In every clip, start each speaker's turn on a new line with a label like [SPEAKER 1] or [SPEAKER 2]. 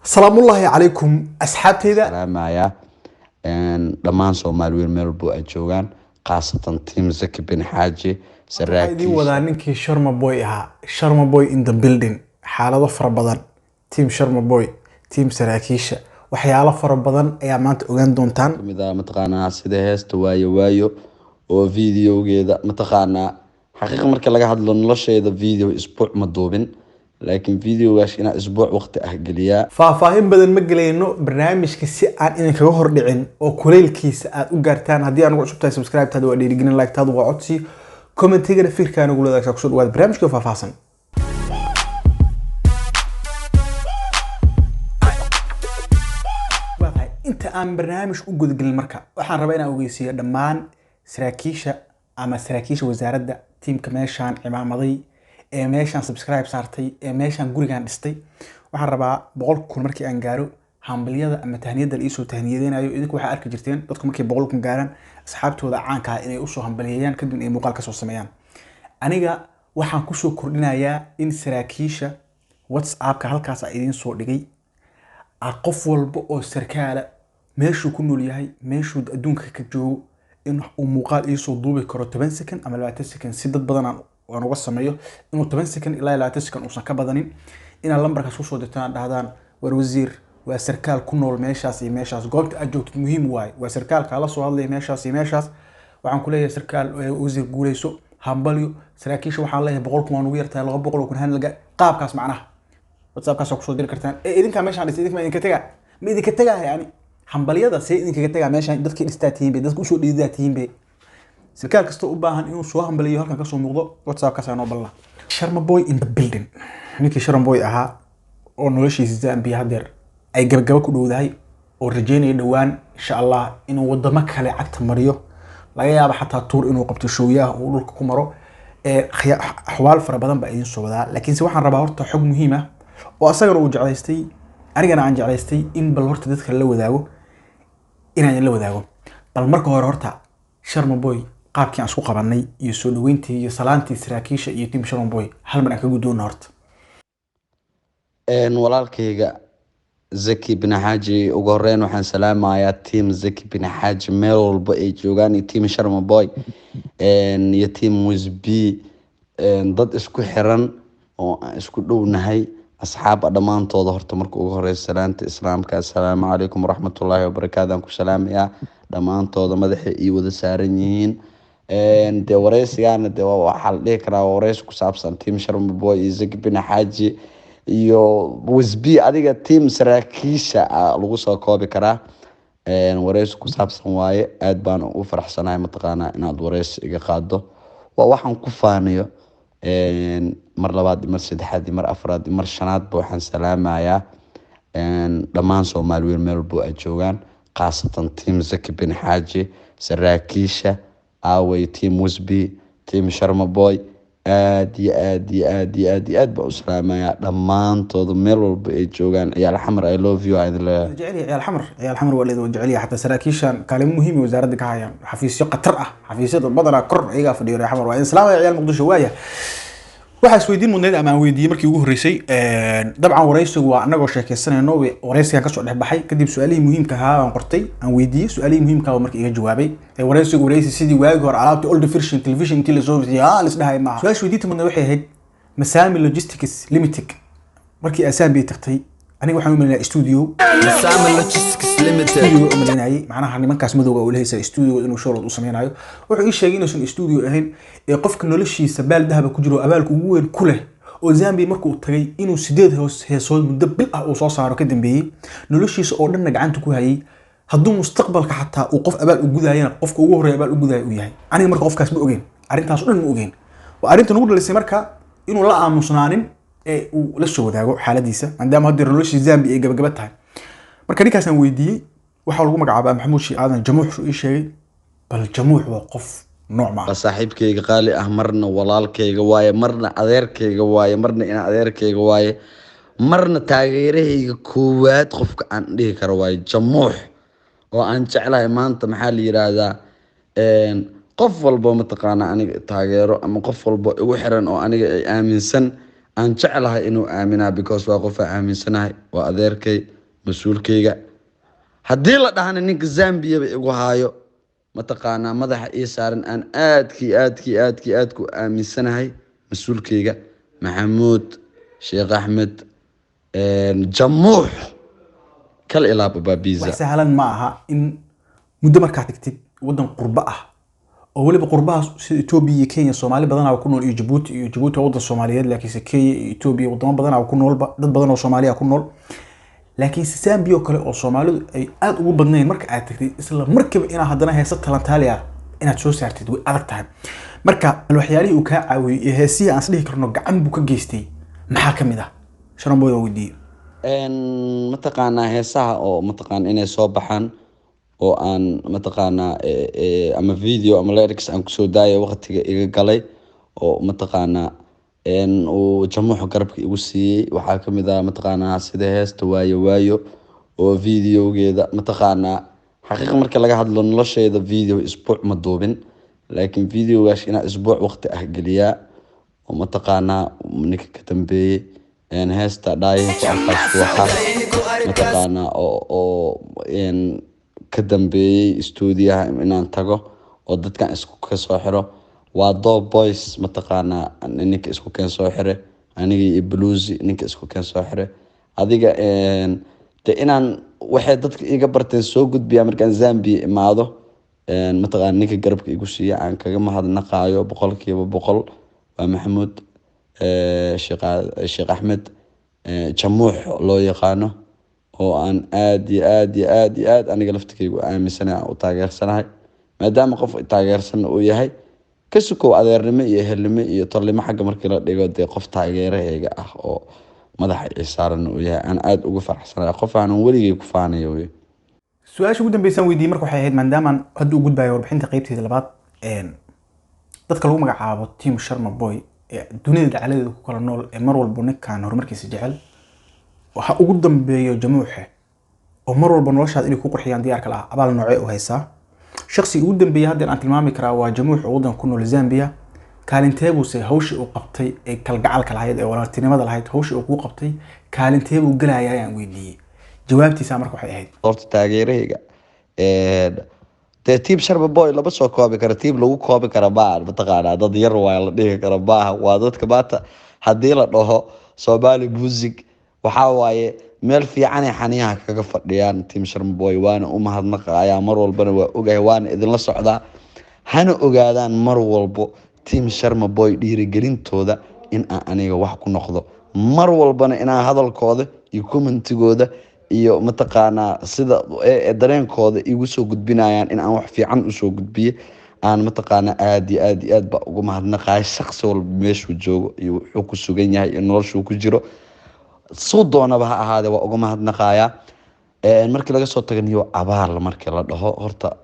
[SPEAKER 1] Salaamullaahi calaykum asxaabteyda.
[SPEAKER 2] Salaamaya dhammaan Soomaali weyn meel walbo ay joogaan, khaasatan team Zaki bin Xaaji.
[SPEAKER 1] Waxaa idiin
[SPEAKER 2] saraakiisha
[SPEAKER 1] wadaa ninkii Sharma Boy ahaa, Sharma Boy in the building. Xaalado fara badan, team Sharma Boy, team saraakiisha, waxyaalo fara badan ayaa maanta ogaan doontaan.
[SPEAKER 2] Kamid ah mataqaanaa sida heesta Waayo Waayo oo videogeeda, mataqaanaa xaqiiqa marka laga hadlo nolosheeda video isbuuc ma duubin, laakiin videogaas inaa isbuuc waqti ah geliyaa.
[SPEAKER 1] Faahfaahin badan ma gelayno barnaamijka si aan idinkaga hordhicin oo kuleylkiisa aad u gaartaan. Haddii aan ugu cusub tahay, subscribe taada waa dhiirigelin, like taadu waa codsi, commentigana fikirkaan ugu wadaagsaa. Kusoo dhawaada barnaamijka oo faahfaahsan. Waa tahay, inta aan barnaamij u gudagelin marka waxaan rabaa inaan ogeysiiyo dhammaan saraakiisha ama saraakiisha wasaaradda, tiimka meeshaan cimaamaday ee meeshaan subscribe saartay ee meeshaan gurigaan dhistay. Waxaan rabaa 100,000 markii aan gaaro, hambalyada ama tahniyadda la iisoo tahniyadeynayo. Idinku waxaa arki jirteen dadku markay 100,000 gaaraan asxaabtooda caanka ah inay usoo hambalyeeyaan, kadibna ay muuqaal kasoo sameeyaan. Aniga waxaan kusoo kordhinayaa in saraakiisha WhatsAppka halkaas aan idiin soo dhigay, qof walba oo sarkaala meeshuu ku nool yahay, meeshuu adduunka ka joogo, in uu muuqaal iisoo duubi karo 10 second ama 20 second, si dad badan aan uga sameeyo. Inuu 10 second ilaa 20 second uusan ka badanin, inaad lambarkaas kusoo dirtaan, dhahdaan: "War wasiir, waa sarkaal ku nool meeshaas iyo meeshaas." Goobta aad joogtid muhiim waaye. Waa sarkaal kaala soo hadlaya meeshaas iyo meeshaas. Waxaan ku leeyahay sarkaal, wasiir, guuleyso, hambalyo. Saraakiisha waxaan leeyahay 100,000 waan ugu yartahay, 200,000 hanlaga qaabkaas macnaha WhatsAppkaas kusoo diri kartaan. Ee idinkaa meeshaan dhistay, idinka ma idinka tegaa, ma idinka tegaa? Yani hambalyada see idinkaga tegaa? Meeshaan dadkii dhistaa tihiin bay, dadka usoo dhiidaa tihiin bay. Sarkaal kasta u baahan inuu soo hambaliyo halkan kasoo muuqdo, WhatsAppkaas noo ballan. Sharma Boy in the building. Ninkii Sharma Boy ahaa oo noloshiisa Zambia hadeer ay gabagaba ku dhowdahay oo rajeynaya dhowaan insha Allah inuu wadamo kale cagta mariyo, laga yaabo xataa tuur inuu qabto, showyaha uu dhulka ku maro. Ee axwaal fara badan baa idiin soo wadaa, laakiinse waxaan rabaa horta xog muhiim ah oo asagana uu jeclaystay, anigana aan jeclaystay, in bal horta dadka la wadaago, inaan idin la wadaago. Bal marka hore horta Sharma Boy qaabkii aan isku qabanay iyo soo dhaweyntii iyo salaantii saraakiisha iyo team Sharma Boy hal mar aan ka guddoona horta.
[SPEAKER 2] Walaalkayga Zaki bin Xaaji, ugu horeyn waxaan salaamayaa team Zaki bin Xaaji meel walba ay joogaan, iyo team Sharma Boy iyo team Wisb, dad isku xiran oo aan isku dhownahay, asxaab ah dhammaantooda. Horta marka ugu horeysa salaanta islaamka, assalaamu calaykum waraxmatullaahi wabarakaatu, aan ku salaamayaa dhammaantooda, madaxa ii wada saaran yihiin. Dee wareysigaana dee waxaa la dhihi karaa waa wareysi ku saabsan team Sharma Boy iyo Zaki bin Xaaji iyo Wisb, adiga team saraakiisha ah lagu soo koobi karaa. Wareysi ku saabsan waaye. Aad baan u faraxsanahay mataqaanaa inaad wareysi iga qaado, waa waxaan ku faanayo. Mar labaad iyo mar saddexaad iyo mar afraad iyo mar shanaadba waxaan salaamayaa dhammaan Soomaali weyn meel walbo ay joogaan, khaasatan team Zaki bin Xaaji, saraakiisha aaway, team Wisby, team Sharma Boy. Aad iyo aad iyo aad iyo aad iyo aad baan u salaamayaa dhammaantooda meel walba ay joogaan. Ciyaal Xamar, I love you, aan idin leeyahay.
[SPEAKER 1] Jecel yahay ciyaal Xamar, ciyaal Xamar waa leedahay, jecel yahay. Xataa saraakiishan kaalimo muhiim ay wasaaradda ka hayaan, xafiisyo khatar ah, xafiisyada badanaa kor iyagaa fadhiyo reer Xamar. Waa idin salaamaya ciyaal Muqdisho. Waaya, waxaa isweydiin mudnayd ama aan weydiiyey markii ugu horreysay, dabcan wareysigu waa anagoo sheekeysanayno, wareysigan kasoo dhex baxay. Kadib su-aalihii muhiimka ahaa aan qortay, aan weydiiyey su-aalihii muhiimka ah markii iga jawaabay. Wareysigu wareysi sidii waagii hore alaabtii old version television intii lasoo lisdhahay maaha. Su-aasha weydiinta mudnayd waxay ahayd Masami Logistics Limited markii Zambia tagtay, aniga waxaan u malinaya studio.
[SPEAKER 3] Masami Logistics Limited.
[SPEAKER 1] Studio u malaynayay, macnaha nimankaas madowga uu lehaysa studio inuu showload u sameynayo. Wuxuu ii sheegay inuusan studio ahayn ee qofka noloshiisa baal dahaba ku jiro oo abaalka ugu weyn ku leh, oo Zambia markuu tagay inuu 8 heesood muddo bil ah uu soo saaro ka dambeeyey, noloshiisa oo dhanna gacanta ku hayay. Hadduu mustaqbalka xataa uu qof abaal u gudayana, qofka ugu horreeya abaal u gudaya uu yahay. Aniga marka qofkaas ma ogeyn, arrintaas oo dhan ma ogeyn. Waa arrinta nagu dhalisay marka inuu la aamusnaanin ee uu la soo wadaago xaaladiisa, maadaama hadda noloshii Zambia ay gabagaba tahay. Marka ninkaasaan weydiiyey, waxaa lagu magacaabaa Maxamuud Sheekh Aadan Jamuux uu ii sheegay. Bal Jamuux waa qof nooc ma ah?
[SPEAKER 2] Waa saaxiibkayga qaali ah, marna walaalkayga waaye, marna adeerkayga waaye, marna ina adeerkayga waaye, marna taageerahayga koowaad qofka aan dhihi karo waaye Jamuux, oo aan jeclahay maanta. Maxaa la yiraahdaa, qof walbo mataqaana aniga taageero ama qof walbo igu xiran oo aniga ay aaminsan Aan jeclahay inuu aaminaa, because waa qof aan aaminsanahay, waa adeerkay, mas-uulkayga. Haddii la dhahana ninka Zambiyaba igu haayo, mataqaanaa, madaxa ii saaran, aan aadkii aadkii aadkii aadku aaminsanahay, mas-uulkayga Maxamuud Sheekh Axmed Jamuux, kal ilaa babaabiza.
[SPEAKER 1] Wax sahlan ma aha in muddo markaa tagtid waddan qurbo ah, oo weliba qurbahaas sida Etoobiya iyo Kenya Soomaali badanaa ku nool, iyo Jabuuti. Iyo Jabuuti waa waddan Soomaaliyeed, laakiinse Kenya iyo Etoobiya wadamo badanaa ku noolba, dad badan oo Soomaaliya ku nool. Laakiinse Zambia oo kale oo Soomaalidu ay aada ugu badnayn, marka aad tagtid isla markiiba inaad haddana heesa talantaali ah inaad soo saartid way adag tahay. Marka bal waxyaalihii uu kaa caawiyey iyo heesihii aan is dhihi karno gacan buu ka geystay maxaa ka mid ah? Sharma Boy waa weydiiyey.
[SPEAKER 2] Mataqaanaa, heesaha oo mataqaana inay soo baxaan oo aan mataqaanaa ama video ama lyrics aan kusoo daaya, waqtiga iga galay oo mataqaanaa uu Jamuuxa garabka igu siiyey waxaa kamid ah, mataqaanaa, sida heesta Waayo Waayo oo videogeeda, mataqaanaa, xaqiiqa marka laga hadlo, nolosheeda video isbuuc ma duubin, laakiin videogaas inaa isbuuc waqti ah geliyaa oo mataqaanaa ninka ka dambeeyey. Heesta Dhaayaha ku Arkaas waxa mataqaanaa oo ka dambeeyey stuudiyaha inaan tago oo dadkan isku kasoo xiro waa Doob Boys. Mataqaanaa, ninka isku keen soo xire aniga iyo Bluzy, ninka isku keen soo xire adiga, de inaan waxay dadka iga barteen soo gudbiyaa markaan Zambia imaado. Mataqaana, ninka garabka igu siiya aan kaga mahadnaqaayo 100% waa Maxamuud Sheekh Axmed Jamuux loo yaqaano, oo aan aad iyo aad iyo aad iyo aad aniga laftikaygu aaminsanahay, aan u taageersanahay, maadaama qof taageersan uu yahay, ka sukow adeernimo iyo ehelnimo iyo tolnimo xagga markii la dhigo, dee qof taageerahayga ah oo madaxa ii saaran uu yahay, aan aada uga faraxsanahay, qof aanan weligay ku faanayo wey.
[SPEAKER 1] Su-aasha ugu dambeysaan weydiiyey marka waxay ahayd, maadaamaan hadda u gudbayo warbixinta qeybteeda labaad, dadka lagu magacaabo Team Sharma Boy ee dunida dacaladeeda ku kala nool, ee mar walba ninkan horumarkiisa jecel, waxa ugu dambeeyo Jamuuxe, oo mar walba noloshaada inay ku qurxiyaan diyaarka la ah, abaal noocee u haysaa? Shakhsiga ugu dambeeya haddeer aan tilmaami karaa waa Jamuux oo waddanka ku nool Zambia. Kaalintee buuse hawshii uu qabtay ee kalgacalka lahayd, ee walaaltinimada lahayd, hawshii uu kuu qabtay, kaalintee buu gelayaa ayaan weydiiyey. Jawaabtiisa marka waxay ahayd:
[SPEAKER 2] Horta taageerahayga, dee team Sharma Boy lama soo koobi karo, team lagu koobi kara maa, mataqaanaa, dad yar waay la dhihi kara maaha. Waa dadka maanta haddii la dhaho Somali music, waxaa waaye meel fiicanay xaniyaha kaga fadhiyaan team Sharma Boy, waana u mahadnaqayaa mar walbana, waa ogahay, waana idinla socdaa. Hana ogaadaan mar walbo team Sharma Boy dhiirigelintooda in aan aniga wax ku noqdo, mar walbana inaan hadalkooda iyo commentigooda iyo mataqaanaa sida dareenkooda igu soo gudbinayaan in aan wax fiican usoo gudbiye, aan mataqaanaa aad iyo aad iyo aad ba uga mahadnaqaya. Shaqsi walba meeshuu joogo iyo wuxuu ku sugan yahay iyo noloshuu ku jiro, suu doonaba ha ahaade, waa uga mahadnaqayaa. Markii laga soo tago niyo abaal markii la dhaho, horta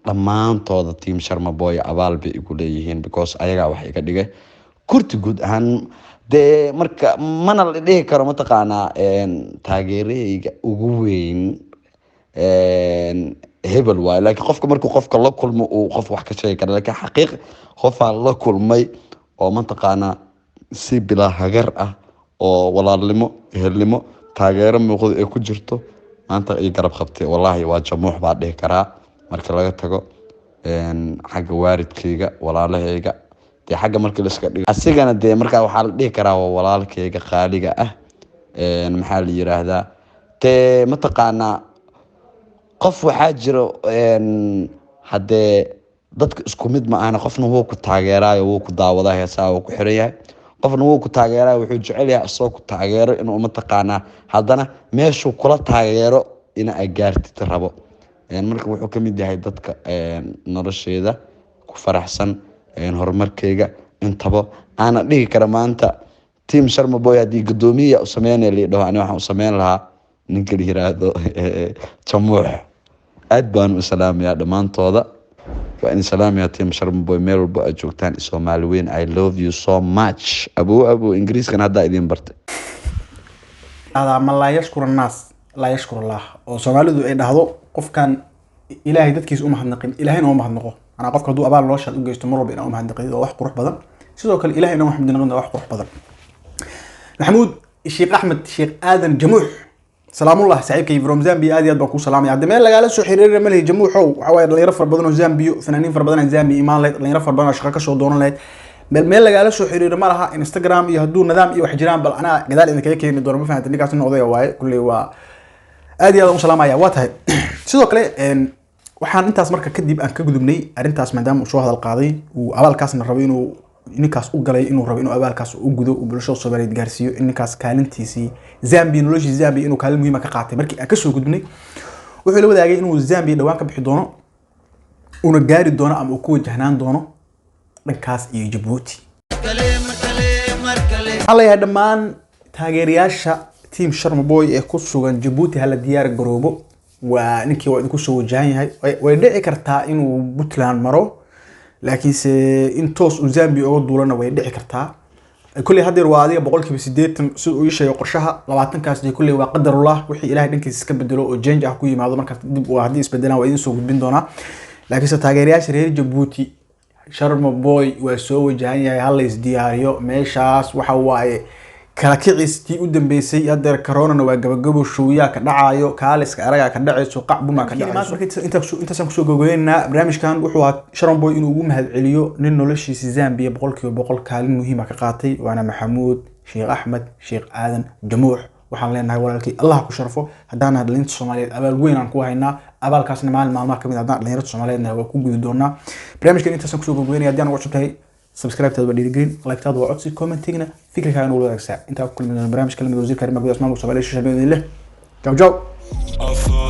[SPEAKER 2] dhammaantooda team Sharma Boy abaal bay igu leeyihiin, because ayagaa wax iga dhigay kurti guud ahaan. Dee marka mana la dhihi karo, mataqaanaa, taageerahayga ugu weyn hebel waayo, laakiin qofka markuu qofka la kulmo uu qof wax ka sheegi kara. Laakiin xaqiiq qofaa la kulmay oo mataqaanaa si bilaa hagar ah oo walaalnimo, ehelnimo, taageero muuqda ee ku jirto maanta ii garab qabtay, wallaahi waa Jamuux baa dhihi karaa. Marka laga tago xagga waalidkayga, walaalahayga, dee xagga markii la iska dhigo, asigana dee markaa waxaa la dhihi karaa waa walaalkayga qaaliga ah. Maxaa la yiraahdaa, dee mataqaanaa, qof waxaa jiro, haddee dadka isku mid ma ahna. Qofna wuu ku taageeraayo, wuu ku daawadaa, heesaha wuu ku xiran yahay. Qofna wuu ku taageerayo, wuxuu jecel yahay isagoo ku taageero inuu mataqaanaa haddana meeshuu kula taageero ina ay gaartid rabo. Marka wuxuu kamid yahay dadka nolosheeda ku faraxsan, horumarkeyga intaba. Aana dhihi kara maanta team Sharma Boy haddii guddoomiya u sameynaya la dhaho, ani waxaan u sameyn lahaa ninka la yiraahdo Jamuux. Aad baan u salaamayaa dhammaantooda, waa idin salaamayaa team Sharma Boy meel walba aad joogtaan. Soomaali weyn, I love you so much. Abow abow, Ingiriiskan haddaa idin bartay.
[SPEAKER 1] Dhahdaa "Man laa yashkur annaas laa yashkur Allah", oo Soomaalidu ay dhahdo qofkan Ilaahay dadkiisa u mahadnaqin, Ilaahayna uma mahadnaqo. Manaa qofka hadduu abaal noloshaad u geysto, mar walba inaa u mahadnaqid waa wax qurux badan. Sidoo kale Ilahay inaa mahadnaqin waa wax qurux badan. Maxamuud Sheekh Axmed Sheekh Aadan Jamuux, salaamullah saaxiibkay from Zambia, aad iyo aad baan kuu salaamaya. Hadda meel lagaala soo xiriirina ma lihi, Jamuuxow. Waxa waaye dhalinyaro fara badan oo Zambiyo, fanaaniin fara badan oo Zambia imaan lahayd, dhalinyaro fara badan oo shaqo kasoo doonan lahayd, meel lagaala soo xiriiro ma laha. Instagram iyo hadduu nidaam iyo wax jiraan, bal anaa gadaal idinkaga keeni doono. Ma fahamtay? Ninkaas nin odaya waaye, kulley waa aad iyo aad u salaamaya. Waa tahay. Sidoo kale waxaan intaas marka kadib aan ka gudubnay arrintaas, maadaama uu soo hadal qaaday, uu abaalkaasna rabo inuu ninkaas u galay, inuu rabo inuu abaalkaas u gudo, uu bulshada Soomaaliyeed gaarsiiyo in ninkaas kaalintiisii Zambia, noloshii Zambia inuu kaalin muhiima ka qaatay. Markii aan kasoo gudubnay, wuxuu la wadaagay inuu Zambia dhawaan ka bixi doono, una gaari doono ama uu ku wajahnaan doono dhankaas iyo Jabuuti. Waxaan leeyahay dhammaan taageerayaasha team Sharma Boy ee ku sugan Jabuuti, hala diyaar garoobo, waa ninkii waa idinku soo wajahan yahay. Way dhici kartaa inuu Puntland maro, laakiinse in toos uu Zambia uga duulana way dhici kartaa. Kulley haddeer waa adiga 80% sida uu ii sheegay qorshaha. 20-kaas dee kulley waa qadarullah, wixii Ilahay dhankiisa iska bedelo oo change ah ku yimaado markaas dib waa haddii isbedelaan waa idin soo gudbin doonaa. Laakiinse taageerayaasha reer Jabuuti, Sharma Boy waa soo wajahan yahay, hala isdiyaariyo. Meeshaas waxa waaye kala kicis tii u dambeysay. Haddeer coronana waa gabagabo, showyaa ka dhacayo, kaaliska aragaa ka dhacayso, qacbumaa ka dhacayso. Marka intaasaan kusoo gabagabeynaa barnaamijkan. Wuxuu ahaa Sharma Boy inuu ugu mahadceliyo nin noloshiisa Zambia 100% kaalin muhiima ka qaatay, waana Maxamuud Sheekh Axmed Sheekh Aadan Jamuux. Waxaan leenahay, walaalkii, Allah ku sharfo. Haddaan dhalinta Soomaaliyeed abaal weyn aan ku haynaa, abaalkaasna maalin maalmaha kamid ah haddaan dhalinyarada Soomaaliyeedna waa ku gudi doonaa. Barnaamijkan intaasaan kusoo gabagabeynaya. Haddii aan ugu cusub tahay, subscribe-taada waa dhiirigelin, like-taada waa codsi, commentingna fikirkaaga nagu wadaagsaa. Intaa ku kulmi doona barnaamijka lamid, wasiirka arrimaha gudaha maamulka Soomaaliya, social media leh. Ciao ciao.
[SPEAKER 4] Afar.